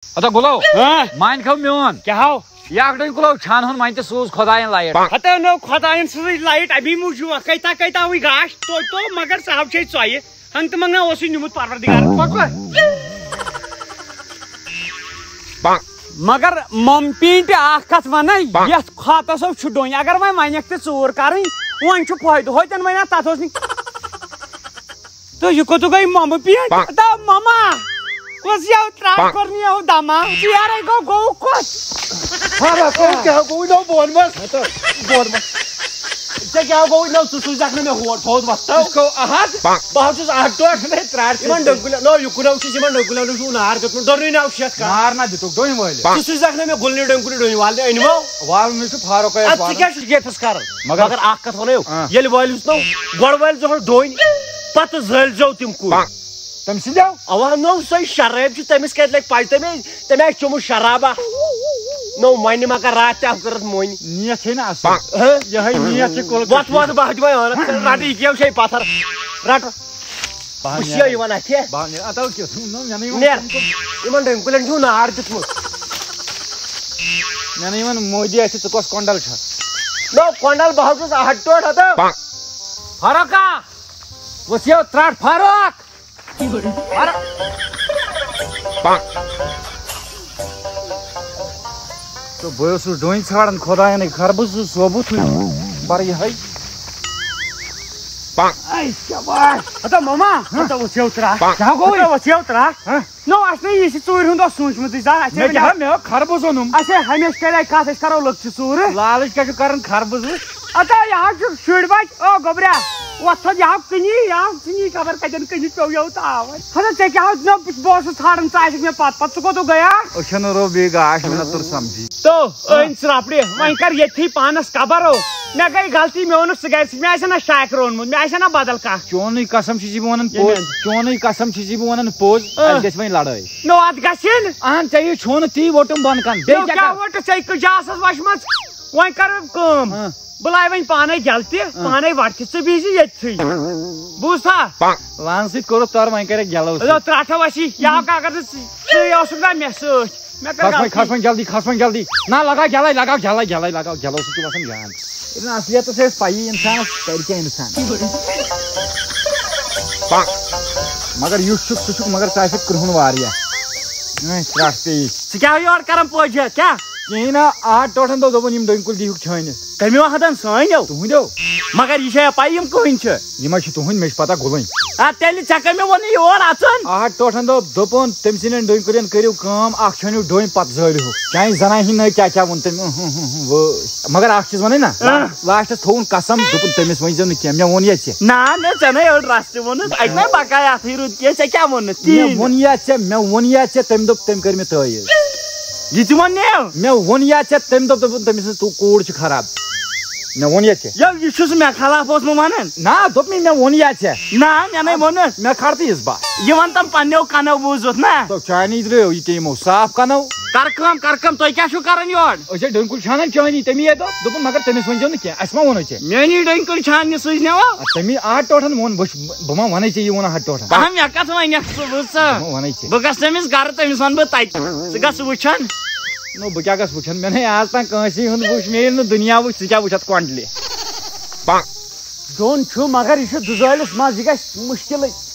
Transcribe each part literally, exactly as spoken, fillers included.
ہتا گُلو، ہاں؟ مانہِ کھو میون۔ کیٛاہ ہو؟ یہِ اکھ ڈوٗنۍ کُلو چھانہٕ ہون، وۄنۍ تہِ سوٗز خۄدایَن لایٹ۔ ہتا نو خۄدایَن سٕنٛزٕے لایٹ، اَمی موٗجوٗب کۭتیٛاہ کۭتیٛاہ ہوٕے گاش توتہِ تو، مگر سُہ ہاو چھے ژۄیہِ۔ ہنٛگ تہٕ منٛگنا اوسُے نیوٗمُت پروردگارن۔ پکھ وۄنۍ۔ مگر مۄم پیٖنٛٹہِ اکھ کتھ ونے، یتھ خاتس ہو چھُ ڈوٗنۍ۔ اگر وۄنۍ ونکھ تہِ ژوٗر کرٕنۍ، وۄنۍ چھُ فٲیدٕ۔ ہوتن ونیا تتھ اوس نہٕ۔ تہٕ یہِ کوٚت گٔے مۄمہٕ پیٖنٛٹۍ؟ تہٕ مۄما، کۄس یو ترٛٹھ کوٚر نہٕ یو دما؟ ژیرے گوٚو، گوٚو کوٚت؟ ہا، ہا، گوٚو کیٛاہ گوٚو؟ نو بۄن منٛز۔ بۄن منٛز۔ ژےٚ کیٛاہ گوٚو؟ نو ژٕ سوٗزکھ نہٕ مےٚ ہور تھوٚد وۄستہٕ۔ ژٕ چھُکھ احد۔ بہٕ حظ چھُس اکھ ٹوٹھ۔ ہے، ترٛٹھ چھِ یِمن ژےٚ۔ ڈٔنٛگُلٮ۪ن، نو یُکُن حظ چھُس یِمن ڈٔنٛگُلٮ۪ن چھُ نار دیُتمُت، دۄنوٕے ناو چھِ یتھ کتھ۔ نار نہ دِتُکھ، ڈوٗنۍ وٲلِتھ۔ ژٕ سوٗزکھ نہٕ مےٚ گُلنہِ ڈٔنٛگُلہِ ڈوٗنۍ والنہِ أنۍ وو۔ والُن چھُ فاروقے اَتھ یوت ژٕ والُن۔ کیٛاہ چھُکھ ییٚتھس کران؟ مگر مگر اکھ کتھ ونے، آ۔ ییٚلہِ وٲلِو نو، گۄڈٕ وٲلۍ زیو ڈوٗنۍ، پتہٕ زٲلۍ زیو تِم کُلۍ۔ تٔمۍ سٕنٛدیو؟ اوا نو، سۄے شرٲبۍ چھِ، تٔمِس کتہِ لگہِ پاے؟ تٔمۍ تٔمۍ آسہِ چوٚمُت شرابا۔ نو، وۄنۍ ما کر راتھ تہِ اکھ کٔرٕتھ مۄنۍ۔ نیت چھے نہ اصل۔ ہہ؟ یہے نیت چھِ کُل وۄتھ، وۄتھ، بہٕ ہا دِمے عٲنت۔ رٹہٕ یہِ کیٛاہ چھے پتھر؟ رٹہٕ۔ بہٕ ہا وٕچھ نیرٕ۔ یہِ یِوان اَتھِ۔ بہٕ ہا نیرٕ۔ اَتھ آو کیُتھ؟ نو، مےٚ نہٕ یِوان نیر۔ تِم کُل۔ یِمن ڈٔنۍ کُلٮ۪ن چھُو نار دیُتمُت۔ مےٚ نہٕ یِوان مودی اَتھِ، ژٕ کۄس کۄنڈل چھکھ؟ نو، کۄنڈل بہٕ ہا چھُس اَتھ ٹوٹھ ہتو۔ فاروقا! وٕچھ یو ترٛٹھ فاروق! تہٕ بہٕ اوسُس ڈوٗنۍ ژھانڈان، خۄدایَن ہے خربٕز سُہ ثوبوٗتھٕے۔ بَرٕ یِہوٚے۔ اے، شاباش۔ ہتا ماما، ہہ؟ ہتا وٕچھ یو ترٛٹھ۔ کیٛاہ گوٚو؟ ہتا وٕچھ یو ترٛٹھ۔ ہہ؟ نو، اَسہِ نہٕ یہِ چھِ ژوٗرِ ہُنٛد اوس سوٗنٛچمُتٕے زانٛہہ۔ اَسہِ مےٚ ہے کیٛاہ، مےٚ اوس خربٕز اوٚنمُت۔ اَسہِ ہے ہمیشہِ کَرے کَتھ، أسۍ کَرو لٔکچہِ ژوٗرٕ۔ لالٕچ کیٛاہ چھُ کَران خربٕز وٕچھ؟ اتا یہِ حظ چھُ شُرۍ بچہِ، او گوٚبریا، وۄتھ تھوٚد یہِ حظ کٕنی، یہِ حظ ژھٕنی خبر کتٮ۪ن کٕنی پیوٚو یوت آوٕر۔ ہتا ژےٚ کیٛاہ حظ، نہ، بہٕ اوسُس ژھانڈان، ژٕ آسکھ مےٚ پتہٕ پتہٕ، ژٕ کوٚت گٔیاکھ؟ أچھن رو بیٚیہِ گاش، مےٚ نہ توٚر سمجھی۔ تو أنۍ ژرٛپڑِ، وۄنۍ کر ییٚتھی پانس قبر ہو۔ مےٚ گٔے غلطی، مےٚ ووٚنُکھ ژٕ گرِ سۭتۍ، مےٚ آسہِ ہا نہ شاکر اوٚنمُت، مےٚ آسہِ ہا نہ بدل کانٛہہ۔ چونُے قسم چھُ زِ بہٕ ونان ییٚمہِ پوٚز، اندٕ۔ چونُے قسم چھُ زِ بہٕ ونان پوٚز، آ۔ اَسہِ گژھِ وۄنۍ لڑٲے۔ نو اتھ گژھِ نہٕ۔ اہن ژےٚ یہِ چھُنہٕ تی ووٚٹُم بۄن کن، بیٚیہِ نو کیٛاہ کیٛاہ کر؟ ووٚٹُس ژےٚ، کٔژ جاسس وچھمژ؟ وۄنۍ کر کٲم۔ ہاں۔ بہٕ لاے وۄنۍ پانے گٮ۪ل تہِ، ہاں۔ پانے وٹہِ تہِ، ژٕ بِہزِ ییٚتھٕے۔ بوٗزتھا؟ وان سۭتۍ کوٚرُتھ تر، وۄنۍ کرکھ گٮ۪لو سۭتۍ۔ ہیلو، ترٛٹھ وسی، یہِ آو کاکر تہٕ ژٕ، ژٕ اوسُکھ نا مےٚ سۭتۍ۔ مےٚ کٔر کھس وۄنۍ، غلطی۔ کھس وۄنۍ جلدی، کھس وۄنۍ جلدی۔ نہ، لگاو گٮ۪لے، لگاو گٮ۪لے، گٮ۪لے لگاو، گٮ۪لو سۭتۍ چھُ وسان جان۔ ییٚلہِ نہٕ اصلیتس ٲس پَیی اِنسانَس کَرِ کیٛاہ اِنسان۔ مگر یُس چھُکھ، سُہ چھُکھ، مگر ژٕ آسَکھ کرٛہُن واریاہ۔ اۭں، ترٛٹھ پیٚیہِ۔ ژٕ کیٛاہ یورٕ کران پوجا؟ کیٛاہ؟ کِہیٖنۍ نہ، آ، ٹوٹھن دوٚپ، دوٚپُن، یِم ڈوٗنۍ کُلۍ دیٖہُکھ چھٲنِتھ۔ کٔمِو اَتھن سٲنیو؟ تُہٕنٛدیو۔ مگر یہِ چھےٚ پَے یِم کٕہٕنۍ چھِ؟ یِمَے چھِ تُہٕنٛدۍ، مےٚ چھِ پَتہ گُلٕنۍ۔ آ، تیٚلہِ ژےٚ کٔمۍ ووٚنُے یور اَژُن؟ آ، ٹوٹھن دوٚپ، دوٚپُن، تٔمۍ سٕنٛدٮ۪ن ڈوٗنۍ کُلٮ۪ن کٔرِو کٲم، اَکھ چھٲنِو ڈوٗنۍ، پَتہٕ زٲلِو۔ چانہِ زنانہِ ہِنٛدۍ نٔے کیٛاہ کیٛاہ ووٚن تٔمۍ؟ اۭں، ہُم، ہُم، ہُم، وٲے۔ مگر اَکھ چیٖز وَنَے نہ، اۭں۔ لاسٹَس تھووُن قسم، دوٚپُن، تٔمِس ؤنۍزیو نہٕ کینٛہہ، مےٚ ووٚن یا ژےٚ۔ نہ، نہ، ژےٚ نَے أڑ رَس تہِ ووٚنُتھ، اَتہِ نَے بَکایہِ اَتھٕے روٗد کینٛہہ، ژےٚ کیٛاہ ووٚنُتھ؟ مےٚ کِہیٖنۍ نہٕ۔ ووٚن یا ژےٚ، مےٚ ووٚن یا ژےٚ، تٔمۍ دوٚپ، تٔمۍ کٔر مےٚ تٲویٖز۔ یہِ تہِ ووٚن نہٕ؟ مےٚ ووٚن یا ژےٚ، تٔمۍ دوٚپ، دوٚپُن، تٔمِس سٕنٛز تو-، کوٗر چھِ خراب۔ مےٚ ووٚن یا ژےٚ۔ یو، یہِ چھُس مےٚ خلاف اوس مےٚ وَنان۔ نہ، دوٚپ مےٚ، مےٚ ووٚن یا ژےٚ۔ نہ، مےٚ نَے ووٚنُتھ۔ مےٚ کھارتہٕ یِژھ بَتھ۔ یہِ وَن تَم پنٛنیو کَنو بوٗزُتھ نا۔ تو چانی درٛٲو یہِ تہِ یِمو صاف کَنو۔ کر کٲم، کر کٲم، تُہۍ کیٛاہ چھِو کَران یورٕ؟ أسۍ ٲسۍ ڈوٗنۍ کُلۍ چھانان چٲنی، تَمی ہے دوٚپ، دوٚپُن، مگر تٔمِس ؤنۍزیو نہٕ کینٛہہ، اَسہِ ما ووٚنُے ژےٚ؟ میٛٲنی ڈوٗنۍ کُلۍ چھاننہِ سوٗزنیوا؟ آ، تَمی آ ٹوٹھَن ووٚن، وٕچھ، بہٕ ما وَنَے ژےٚ یہِ ووٚن ہا ٹوٹھَن؟ اَہَن، مےٚ کَتھ وَنٮ۪کھ ژٕ، بہٕ ژٕ؟ بہٕ ما وَنَے ژےٚ؟ بہٕ گژھٕ تٔمِس گَرٕ، تٔمِس وَنہٕ بہٕ تَتہِ، ژٕ گژھ وٕچھَن۔ نو، بہٕ کیٛاہ گژھٕ وٕچھَن؟ مےٚ نَے آز تام کٲنٛسی ہُنٛد وٕچھ، مےٚ ییٚلہِ نہٕ دُنیا وٕچھ، ژٕ کیٛاہ وٕچھَتھ کۄنٛڈلہِ؟ ڈوٚن چھُ، مگر یہِ چھُ دُزٲلِس منٛز، یہِ گژھِ مُشکِلٕے۔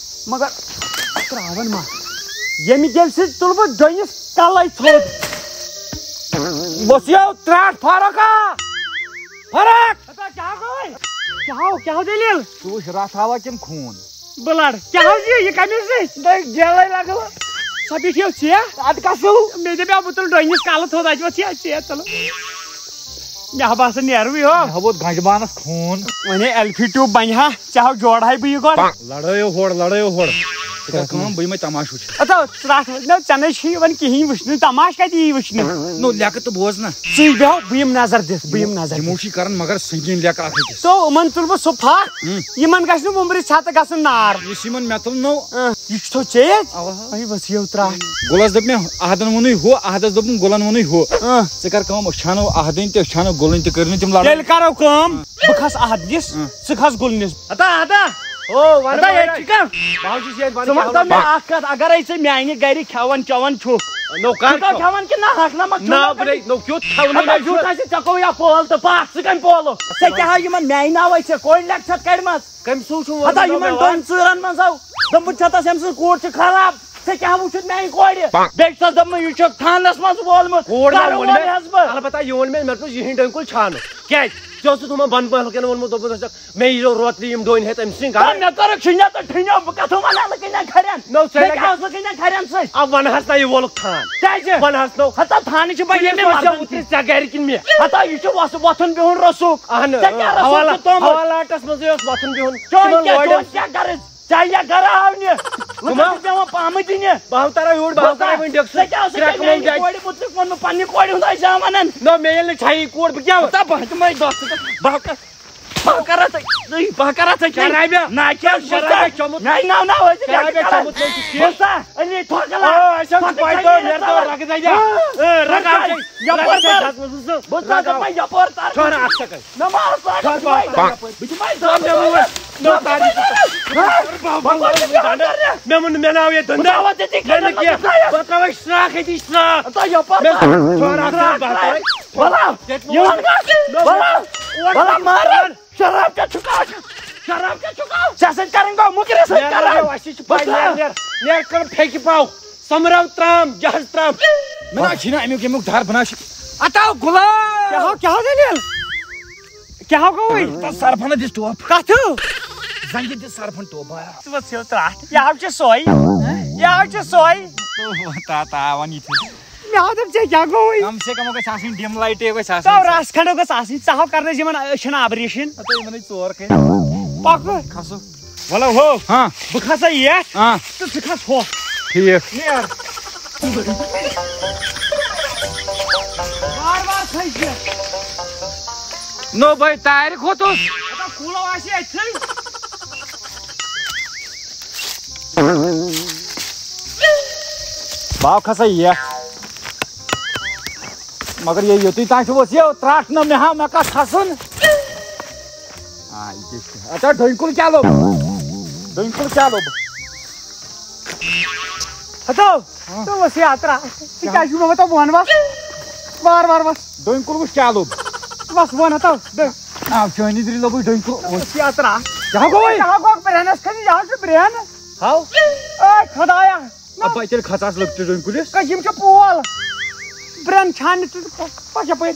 مگر ترٛاوَن ما؟ ییٚمہِ گٮ۪وِ سۭتۍ تُلہٕ بہٕ ڈوٚنِس کَلَے تھوٚد۔ وۄتھ یو ترٛٹھ، فاروقا! فاروق! ہتا کیٛاہ گوٚو؟ کیٛاہ ہو، کیٛاہ ہو دٔلیٖل؟ ژٕ وٕچھ رَتھ ہاوا کِنہٕ خوٗن؟ بہٕ لڑٕ۔ کیٛاہ حظ یہِ؟ یہِ کَمہِ سۭتۍ؟ نَے، گیلَے لَگٲو۔ سۄ بیٖٹھِو ژےٚ۔ اَدٕ کَسو؟ مےٚ دَپیٛاو بہٕ تُلہٕ ڈوٚنِس کَلہٕ تھوٚد، اَتہِ وۄتھ یہِ ژےٚ تُلہٕ۔ مےٚ ہا باسان نیرٕ بہٕ یہِ ہو۔ مےٚ ہا ووت گنٛجہِ بانَس خوٗن۔ وۄنۍ ہے ایل پی ٹیوٗب بَنہِ ہا، ژےٚ ہاو جوڑہٕ ہاے بہٕ یہِ گۄڈٕ۔ لڑٲیو ہورٕ، لڑٲیو ہورٕ۔ ژٕ کر کٲم، بہٕ یِمَے تماشہٕ وٕچھِ۔ اَدٕ ترٛٹھ، نہ، ژےٚ نَے چھُے یِوان کِہیٖنۍ وٕچھنہٕ، تماشہٕ کَتہِ یی وٕچھنہٕ؟ نو، لیٚکہٕ تہٕ بوز نہ۔ ژٕے بیٚہو، بہٕ یِمہٕ نظر دِتھ، بہٕ یِمہٕ نظر یِمو دِتھ۔ چھُے کران مگر سنگیٖن لیٚکہٕ اکھ أکِس۔ تو یِمن تُلہٕ بہٕ سُہ پھکھ، ہُم۔ یِمن گژھِ نہٕ وُمبرِ ژھٮ۪تہٕ گژھُن نار۔ یُس یِمن مےٚ تُل نو۔ اۭں، یہِ چھُ تھوٚو ژےٚ ییٚتہِ؟ اَوا۔ اَے ؤسِو ترٛٹھ۔ گُلس دوٚپ مےٚ، احدن ووٚنُے ہُہ، احدس دوٚپُن، گُلن ووٚنُے ہُہ۔ اۭں۔ ژٕ کر کٲم، أسۍ چھانو احدٕنۍ تہِ، أسۍ چھانو گُلٕنۍ تہِ، کٔرۍ نہٕ تِم لڑٲے۔ تیٚلہِ کرو کٲم، بہٕ کھس احدنِس، اۭں۔ ژٕ کھس گُلنِس۔ ہتا، ہتا۔ او، وَنہٕ ہتا، بہٕ ییٚتہِ وَنَے۔ چھِ کانٛہہ۔ بہٕ حظ چھُس ییٚتہِ وَنہٕ ژٕ وَن کیٛاہ تہٕ مےٚ وَنہٕ۔ اَکھ کَتھ، اَگرَے ژٕ میٛانہِ گَرِ کھٮ۪وان چٮ۪وان چھُکھ، نو کَر ژٕ کھٮ۪و؟ کھٮ۪وان کِنہٕ نہ، ہَکھ نہ مَکھ چھُکھ نہ، نہ بہٕ کَران؟ نَے، نو کیُتھ کھٮ۪ونٕے ہتا، نَے چھُ۔ زیُٹھ آسہِ، ژےٚ کوٚو یا پول تہٕ پَکھ، ژٕ کَمہِ پولہٕ؟ ژےٚ کیٛاہ ہا یِمَن میٛانہِ ناوَے ژےٚ کورِ لیٚکچَر کَڑِمَژ؟ کٔمۍ سوٗ چھُم ہتا، ووٚنمُت یِمَن مےٚ وَن؟ دۄن ژٕرَن منٛز ہاو۔ دوٚپمُت چھَتَس، أمۍ سٕنٛز کوٗر چھِ خراب۔ ژےٚ کیٛاہ وٕچھُتھ میٛانہِ کورِ؟ پنٛک۔ بیٚیہِ چھَس دوٚپمُت، یہِ چھُکھ تھانَس منٛز وولمُت۔ کوٗر ما کَرٕ ووٚن مےٚ؟ وولہَس بہٕ۔ البتہ یہِ ووٚن مےٚ، مےٚ دوٚپُس، یِہِنٛدۍ ڈٔنۍ کُلۍ چھانہٕ۔ کیٛازِ؟ ژےٚ اوسُتھ ہُمَن بۄنہٕ محلہٕ کٮ۪ن ووٚنمُت، دوٚپمُت اوسُکھ، مےٚ ییٖزیو روتلہِ یِم ڈوٗنۍ ہٮ۪تھ أمۍ سٕنٛدۍ گَرٕ۔ ہے، مےٚ کٔرٕکھ شِنیا تہٕ ٹھِنیا، بہٕ کَتھ وَنہٕ لٔکٕنٮ۪ن کھَرٮ۪ن؟ نو، ژےٚ مےٚ لَگہِ کیٛاہ اوس لٔکٕنٮ۪ن کھَرٮ۪ن سۭتۍ؟ آ، وَنہٕ حظ نہ یہِ وولُکھ تھان۔ کیٛازِ؟ وَنہٕ حظ نو۔ ہتا تھانہٕ چھِ بہٕ ییٚمہِ ژےٚ مَرضی۔ اوترٕ ژےٚ گَرِ کِنہٕ مےٚ؟ ہتا یہِ چھُ وَسُن وۄتھُن بِہُن رسوٗک۔ اہن، ژےٚ کیٛاہ اۭں، رسوٗک حوالہ-، چھُ توٚمُت؟ حوالاتَس منٛزٕے اوس وۄتھُن بِہُن۔ چون تِمَن کیٛاہ، لورٮ۪ن چون سۭتۍ۔ کیٛاہ غرض؟ ژےٚ یہِ گرٕ آو نہِ۔ لُکن کٕم ہا؟ چھِ پٮ۪وان پامہٕ دِنہِ۔ بہٕ ہاو ترا یوٗرۍ، بہٕ ہاو بوزا، ترا وۄنۍ ڈٮ۪کہٕ سۭتۍ۔ ژےٚ کیٛاہ اوسُے ژےٚ کیٛاہ میانہِ میانہِ کورِ مُتعلِق ووٚنمُت پننہِ کورِ ہُنٛد آیہِ زامانن؟ نہ، مےٚ ییٚلہِ نہٕ چھَیی کوٗر، بہٕ کیٛاہ وَنہٕ؟ ہتا بہٕ ہا دِمے دۄہ ژٕ تہٕ بہٕ ہا کر-، بہٕ ہا کرا ژےٚ، بہٕ ہا کرا ژےٚ کیٛاہ؟ شرابیا؟ نہ کیٛاہ؟ شرابیا بوزا؟ چومُت؟ نہ، نہ، نہ، وۄنۍ ژٕ کیٛاہ شرابیا کران؟ چومُت؟ نہ، ژٕ کیٛاہ؟ بوزا؟ علی، تھۄکہٕ لا۔ آ، أسۍ حظ تھۄکہٕ پایہِ لا۔ دۄہ، مےٚ دۄہ رَگہٕ دَجا۔ آ، رَگہٕ آو ژےٚ، یَپٲرۍ رَگہٕ آو ژےٚ لا۔ دَزمَس منٛز۔ بوزا، دَپان یَپٲرۍ تَر۔ چھۄرٕ اَکھ سیکنڈ۔ نہ ما آسہٕ لاگان، چھۄرٕ بہٕ دِمے بَنٛد۔ دَنٛد یَپٲرۍ۔ بہٕ دِمے دَنٛد۔ بہٕ دِمے دَنٛد۔ بہٕ دِمے دَنٛد۔ مےٚ ووٚن نہٕ مےٚ ناو ییٚتہِ دٔنٛدٕر۔ بہٕ تھاوَتھ ژےٚ تِتھۍ مےٚ نہٕ کٔنۍ کینٛہہ۔ مَتھایَس۔ بہٕ ترٛاوَے شرٛاکھ أتی شرٛاکھ۔ ہتا یَپٲرۍ مےٚ تَر۔ چھۄرٕ اَکھ شرٛاکھ، بہٕ تَر۔ تَرَے۔ وَلا۔ ییٚتہِ مےٚ یِوان ووٚن۔ گژھ۔ مےٚ وَلا۔ وَلا مَر۔ شراب کیٛاہ چھُکھ؟ شراب کیٛاہ چھُکھ؟ ژےٚ سۭتۍ کَرٕنۍ گوٚو مُکرِ سۭتۍ نیرٕ کَرٕن۔ نیرٕ، اَسہِ چھِ پَے، بہٕ نیرٕ، نیرٕ۔ نیرٕ کَرُن پھیٚکہِ پاو۔ سۄمبراو ترام، جہاز ترام۔ مےٚ نہ چھِنہٕ اَمیُک ییٚمیُک ڈَر، بہٕ نہ چھِ۔ اَتاو غلام۔ کیٛاہ ہو، کیٛاہ ہو دٔلیٖل؟ کیٛاہ ہو گوٚوُے؟ تَتھ سَرفَنَس دِس ٹوپ۔ کَتھ ہیوٗ؟ زَنٛگہِ دِس سَرفَن ٹوپ، بارہ۔ ژٕ وَس یہِ ترٛٹھ۔ یہِ ہو چھِ سۄے۔ یہِ ہو چھِ سۄے۔ تو تا-، تاوَن یہِ تہِ۔ مےٚ ہا دوٚپ، ژےٚ کیٛاہ گوٚوُے؟ کم سے کم گژھِ آسٕنۍ ڈِم لایٹے گژھِ آسٕنۍ۔ تو رَژھ کھنٛڈ گژھِ آسٕنۍ۔ ژٕ ہاو کَرنَس یِمَن أچھَن آبریشن۔ ہَتو یِمَنٕے ژور کٔرۍ۔ پَکھ۔ کھسو۔ وَلہٕ ہو۔ ہاں۔ بہٕ کھسا یَتھ۔ ہاں۔ تہٕ ژٕ کھس ہۄ۔ ٹھیٖک۔ نیر۔ وار وار تھٲیزِ۔ نو بھائی، تارِ کھوٚتُس۔ ہتا کھوٗلو آسہِ أتھٕے۔ بہٕ ہا کھسا یَتھ۔ مگر یہِ یوٚتُے تام چھُ وۄنۍ یہِ ترٛٹھ نہ مےٚ ہا، مےٚ کَتھ کھسُن؟ آ، یہِ کیٛاہ چھُ؟ اَتھ ہا ڈوٗنۍ کُل کیٛاہ لوٚب؟ ڈوٗنۍ کُل کیٛاہ لوٚب؟ ہتو، ہاں۔ ژٕ وَس یہِ اَتھ ترٛٹھ۔ ژٕ کیٛاہ چھُکھ مےٚ وَتھ وَن وَس؟ وار وار وَس۔ ڈوٗنۍ کُل وٕچھ کیٛاہ لوٚب۔ وَس وَن ہتو۔ ڈوٗنۍ۔ آ، چٲنی دِلہِ لوٚبُے ڈوٗنۍ کُل۔ ژٕ وَس یہِ اَتھ ترٛٹھ۔ کیٛاہ گوٚوُے؟ یہِ ہا گوٚو برٛینَس کھٔتۍ، یہِ ہا چھُ برٛین۔ ہاو۔ اے خۄدایا۔ اَپٲرۍ تیٚلہِ کھژاس لۄکٹِس ڈوٗنۍ کُلِس۔ کٔژ یِم چھِ پول۔ برٛٮ۪ن چھانہِ تہٕ پَکھ یَپٲرۍ۔